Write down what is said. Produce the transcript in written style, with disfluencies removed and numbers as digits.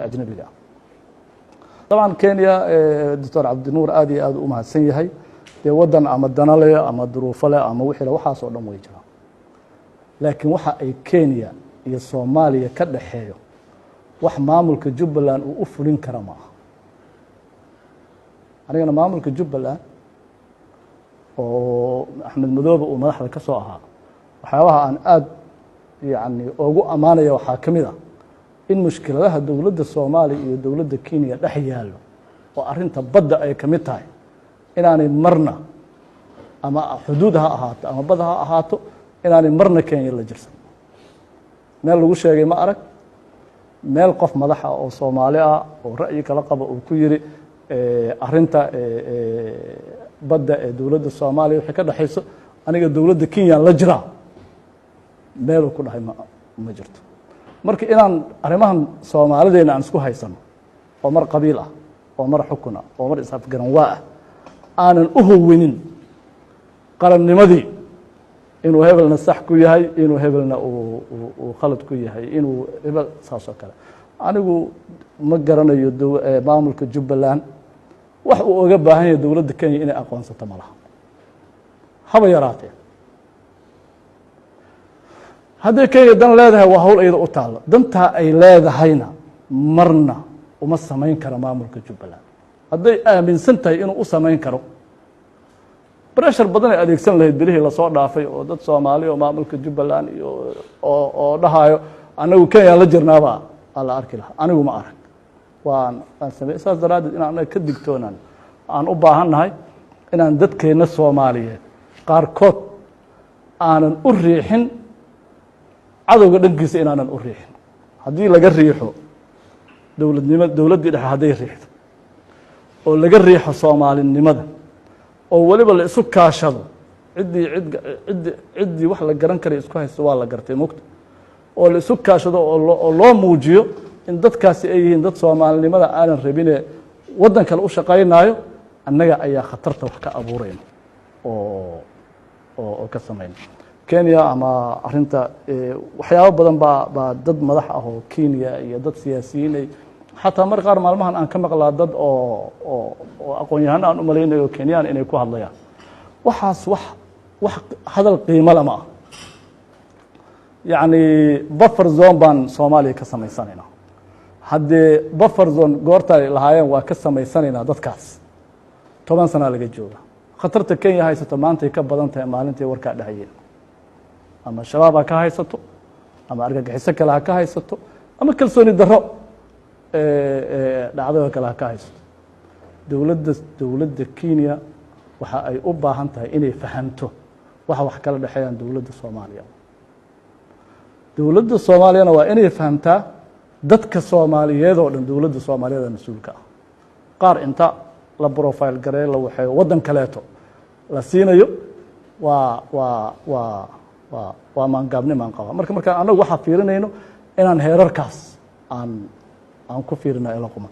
Ajnabiga ah dabcan Kenya, Doctor Cabdinuur aad iyo aad u mahadsan yahay. Dee waddan ama dana leh ama duruufo leh ama wixii le, waxaas oo dhan way jiraan, laakiin waxa ay Kenya iyo Soomaaliya ka dhaxeeyo wax maamulka Jubbaland uu u fulin kara ma aha. Anigana maamulka Jubbaland oo Axmed Madoobe uu madaxda ka soo ahaa, waxyaabaha aan aada yacni ugu ammaanaya waxaa ka mid ah in mushkiladaha dowladda Soomaaliya iyo dowladda Kenya dhex yaallo oo arrinta badda ay ka mid tahay inaanay marna, ama xuduud ha ahaato ama bad ha ahaato, inaanay marna Kenya la jirsan. Meel lagu sheegay ma arag meel qof madaxa oo Soomaali ah oo ra'yi kala qaba uu ku yiri arrinta badda ee dowladda Soomaaliya waxay ka dhexayso aniga dowladda Kenya la jiraa. Meeluu ku dhahay ma jirto. Marka inaan arrimahan Soomaalideena aan isku haysano oo mar qabiil ah oo mar xukun ah oo mar is-afgaran waa ah aanan u howinin qarannimadii, inuu hebelna sax ku yahay, inuu hebelna uu khalad ku yahay, inuu hebel saas oo kale, anigu ma garanayo. Maamulka Jubbaland wax uu oga baahan yahay dowladda Kenya inay aqoonsato ma laha, haba yaraatee. Hadday Kenya dan leedahay, waa hawl iyada u taallo. Dantaa ay leedahayna marna uma samayn karo maamulka Jubbaland. Hadday aaminsan tahay inuu u samayn karo, pressure badan ay adeegsan lahayd bilihii lasoo dhaafay oo dad Soomaali oo maamulka Jubbaland iyo oo dhahayo anagu Kenya la jirnaaba aa la arki lahaa. Anigu ma arag waan samey. Saas daraaddeed inaan anaga ka digtoonaan aan u baahan nahay inaan dadkeenna Soomaaliyeed qaarkood aanan u riixin cadowga dhankiisa, inaanan u riixin. Haddii laga riixo dowladnimo, dowladdii dhexe hadday riixdo oo laga riixo Soomaalinimada oo weliba la isu kaashado ciddii cid ciddii wax la garan karay isku haysto, waa la gartay mogta, oo la isu kaashado oo loo muujiyo in dadkaasi ay yihiin dad Soomaalinimada aanan rabine waddan kale u shaqaynaayo, annaga ayaa khatarta wax ka abuurayna oo ka samayna Kenya ama arinta. Waxyaabo badan baa dad madax ah oo Kenya iyo dad siyaasiyiin ay xataa mar qaar maalmahan aan ka maqlaa dad oo aqoon-yahano aan u malaynayo Kenyaan inay ku hadlayaan. Waxaas wax hadal qiimo lama ah. Yacni buffer zone baan Soomaaliya ka samaysanaynaa. Haddee buffer zone goorta ay lahaayeen waa ka samaysanaynaa dadkaas, 10 sanaa laga jooga. Khatarta Kenya haysato maantay ka badan tahay maalintay warkaa dhahayeen. Ama Shabaab ha ka haysato, ama argagixiso kale ha ka haysato, ama kalsooni darro dhacdada kale ha ka haysato. Dowladda Kenya waxa ay u baahan tahay inay fahamto waxa wax kala dhexeeyaan dowladda Soomaaliya. Dowladda Soomaaliyana waa inay fahamtaa dadka Soomaaliyeed oo dhan dowladda Soomaaliyeed mas-uulka ah. Qaar inta la profile garee la waxeeyo waddan kaleeto la siinayo waa maangaabnimaan qabaa. Marka markaan annagu waxaa fiirinayno inaan heerarkaas aan ku fiirina ila quman.